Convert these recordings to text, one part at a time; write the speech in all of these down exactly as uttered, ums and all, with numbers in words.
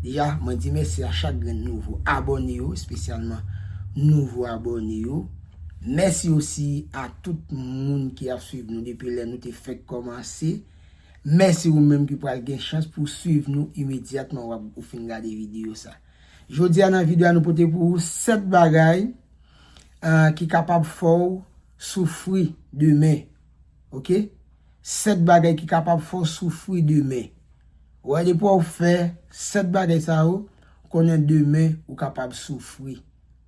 Deja, mwen di mèsi a chak grenn nouvo abòne yo, espesyalman nouvo abòne yo. Mèsi osi a tout moun ki ap swiv nou depi lè nou te fèk kòmanse. Mèsi ou menm ki pral gen chans pou swiv nou imedyatman w ap, ou fin gade videyo sa. Jodi a nan videyo a nou pote pou ou sèt bagay ah, ki kapab fè w soufri demen. Oke? Sèt bagay ki kapab fè w soufri demen. Ou wè, depi w fè sèt bagay sa yo, konnen demen ou kapab soufri.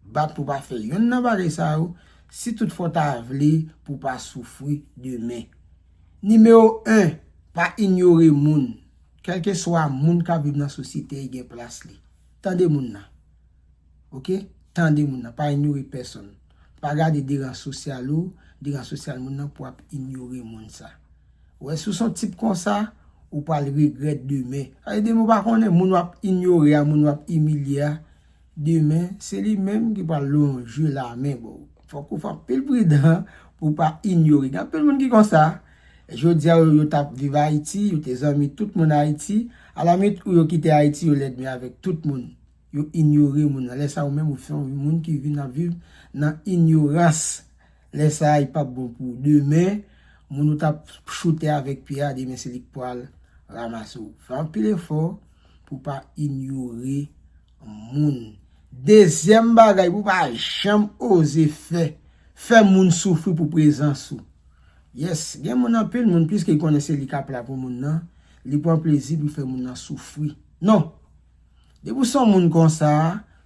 Bat pou pa fè yonn nan bagay sa yo, si toutfwa w ta vle pou w pa soufri demen. Nimewo en, pa inyore moun. Kèlkeswa moun k ap viv nan sosyete, li gen plas li. Tande moun nan. Oke? Tande moun nan, pa inyore pèsonn. Pa gade de ran sosyal ou, de ran sosyal moun nan pou w ap inyore moun sa. Ou wè, si w se yon tip konsa, ou pral regrèt demen. Sa vle di, ou pa konnen moun w ap inyore a, moun w ap imilye a, demen, se li menm ki pral lonje lamen ba w. Fòk ou fè anpil pridan pou w pa inyore. Gen anpil moun ki konsa. Jodi a, yo, yo t ap viv Ayiti, yo te zanmi tout moun Ayiti. Alamit, ou yo kite Ayiti, yo lènmi avèk tout moun. Yo inyore moun nan. Lè sa a, ou menm, ou se yon moun ki vin ap viv nan inyorans. Lè sa a, li p ap bon pou ou. Demen, moun ou t ap choute avèk pye a, demen se li k pral ranmase w. Fè anpil efò pou w pa inyore moun. Dezyèm bagay, pou w pa janm oze fè, fè moun soufri pou prezans ou. Yes, gen moun, anpil moun, piske li konnen se li k ap la pou moun nan, li pran plezi pou l fè moun nan soufri. Non! Depi w se yon moun konsa,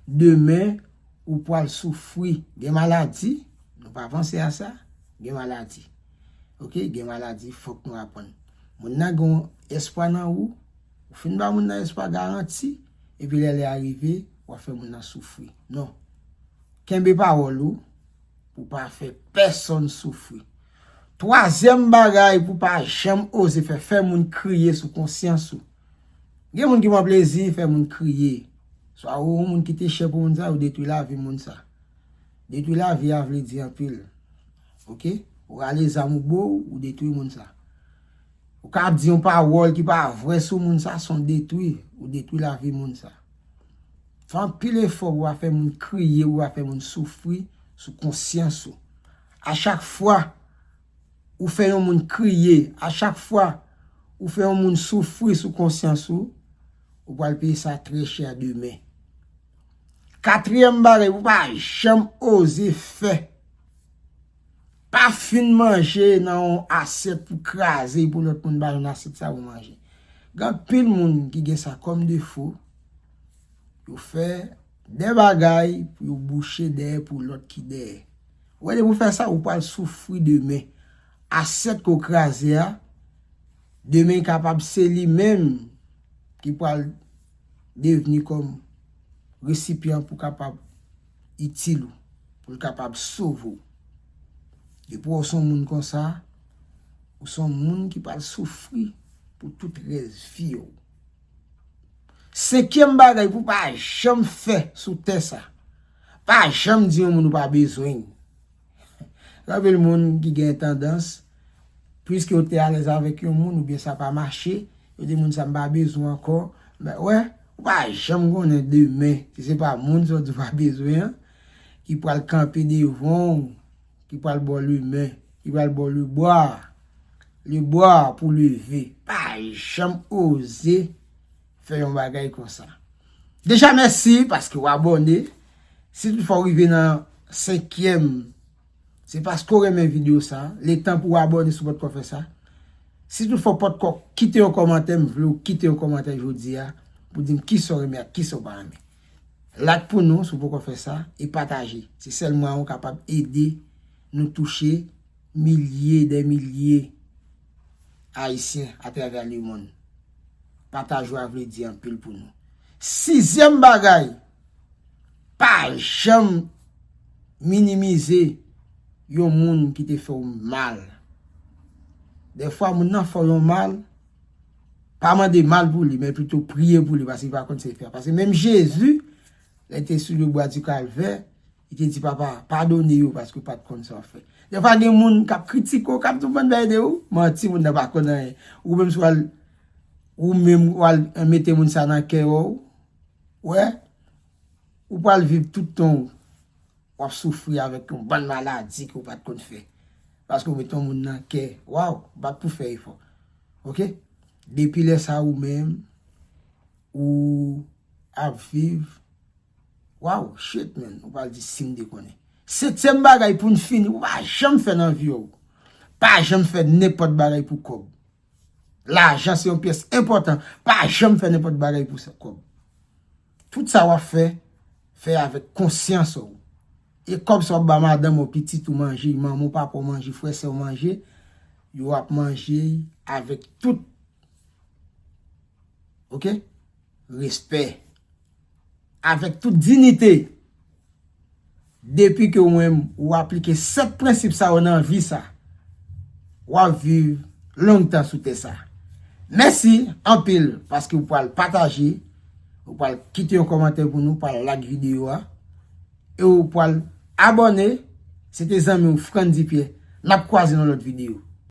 demen, ou pral soufri. Gen maladi, nou pa panse a sa, gen maladi. Oke, gen maladi, fòk nou aprann. Moun nan gen yon espwa nan ou, ou fin ba moun nan espwa garanti, epi lè lè a rive, w ap fè moun nan soufri. Non. Kenbe pawòl ou, pou pa fè pèsonn soufri. Twazyèm bagay, pou pa janm oze fè, fè moun kriye sou konsyans ou. Gen moun ki pran plezi fè moun kriye. Swa ou yon moun ki te chè pou moun sa, ou detwi lavi moun sa. Detwi lavi a vle di anpil. Oke? Ou rale zam ou bo, ou detwi moun sa. Ou ka di yon pawòl ki pa vrè sou moun sa, se yon detwi, ou detwi lavi moun sa. Fè anpil efò pou w pa fè moun kriye, pou w pa fè moun soufri sou konsyans ou. A chak fwa ou fè yon moun kriye, a chak fwa ou fè yon moun soufri sou konsyans ou, ou pral peye sa trè chè demen. Katriyèm bagay, pou pa janm oze fè. Pa fin manje nan yon asyèt pou kraze pou lòt moun ba yon asyèt sa pou manje. Gen anpil moun ki gen sa kòm defo, yo fè de bagay pou yo bouche dèyè pou lòt ki dèyè. Ou wè, depi w fè sa, ou pral soufri demen. Asyèt ke w kraze a, demen kapab se li menm ki pral devni kòm resipyan pou kapab itil ou, pou l kapab sove w. Depi w se yon moun konsa, ou se yon moun ki pral soufri pou tout rès vi w. Senkyèm bagay pou w pa janm fè sou tè sa, pa janm di yon moun ou pa bezwen l. Gen anpil moun ki gen tandans, piske yo te alèz avèk yon moun oubyen sa pa mache, yo di moun sa m pa bezwen ankò. Men, wè, ou pa janm konnen demen, si se pa moun sa w di w pa bezwen an, ki pral kanpe devan w, ki pral ba w lemen, ki pral ba w lebra, lebra pou leve. Pa janm oze fè yon bagay konsa. Deja, mèsi paske w abòne. Si toutfwa w rive nan senkyèm, se paske w renmen videyo sa. Letan pou w abòne si w pòtkò fè sa. Si toutfwa w pòtkò kite yon kòmantè, m vle w kite yon kòmantè jodi a pou di m kisa w renmen ak kisa w pa renmen. Like pou nou si w poko fè sa e pataje. Se sèl mwayen w kapab ede nou touche milye dè milye Ayisyen atravè lemonn. Pataje w a vle di anpil pou nou. Sizyèm bagay, pa janm minimize yon moun ki te fè w mal. Dèfwa, moun nan fè w yon mal, pa mande mal pou li, men pito priye pou li, paske li pa konn sa l fè. Paske menm Jezi, lè l te sou lebwa di Kalvè, li te di, Papa, padone yo, paske yo pa t konn sa y ap fè. Dèfwa, gen moun k ap kritike w, k ap di yon bann bagay de ou, manti, moun nan pa konn anyen. Ou menm, si w al, ou menm, w al mete moun sa nan kè w, Wè, ou pral viv tout tan w ap soufri avèk yon bann maladi ke w pa t konn fè. Paske w met yon moun nan kè, waw, bat pou fè efò. Oke? Depi lè sa ou menm, ou ap viv, waw, shit, man, ou pral di si m te konnen. Setyèm bagay pou n fini, ou pa janm fè nan vi w. Pa janm fè nenpòt bagay pou kòb. Lajan se yon pyès enpòtan. Pa janm fè nenpòt bagay pou sa kòb. Tout sa w ap fè, fè avèk konsyans ou. E kòb sa w ap ba madanm ou, pitit ou manje, manman w, papa w manje, frè sè w manje, yo ap manje avèk tout, oke? Respè. Avèk tout dinite. Depi ke ou menm ou aplike sèt prensip sa yo nan vi sa, w ap viv longtan sou tè sa. Mèsi anpil paske ou pral pataje, ou pral kite yon kòmantè pou nou, pral like videyo a, e ou pral abòne. Se te zanmi w Frandy Pierre. N ap kwaze nan lòt videyo.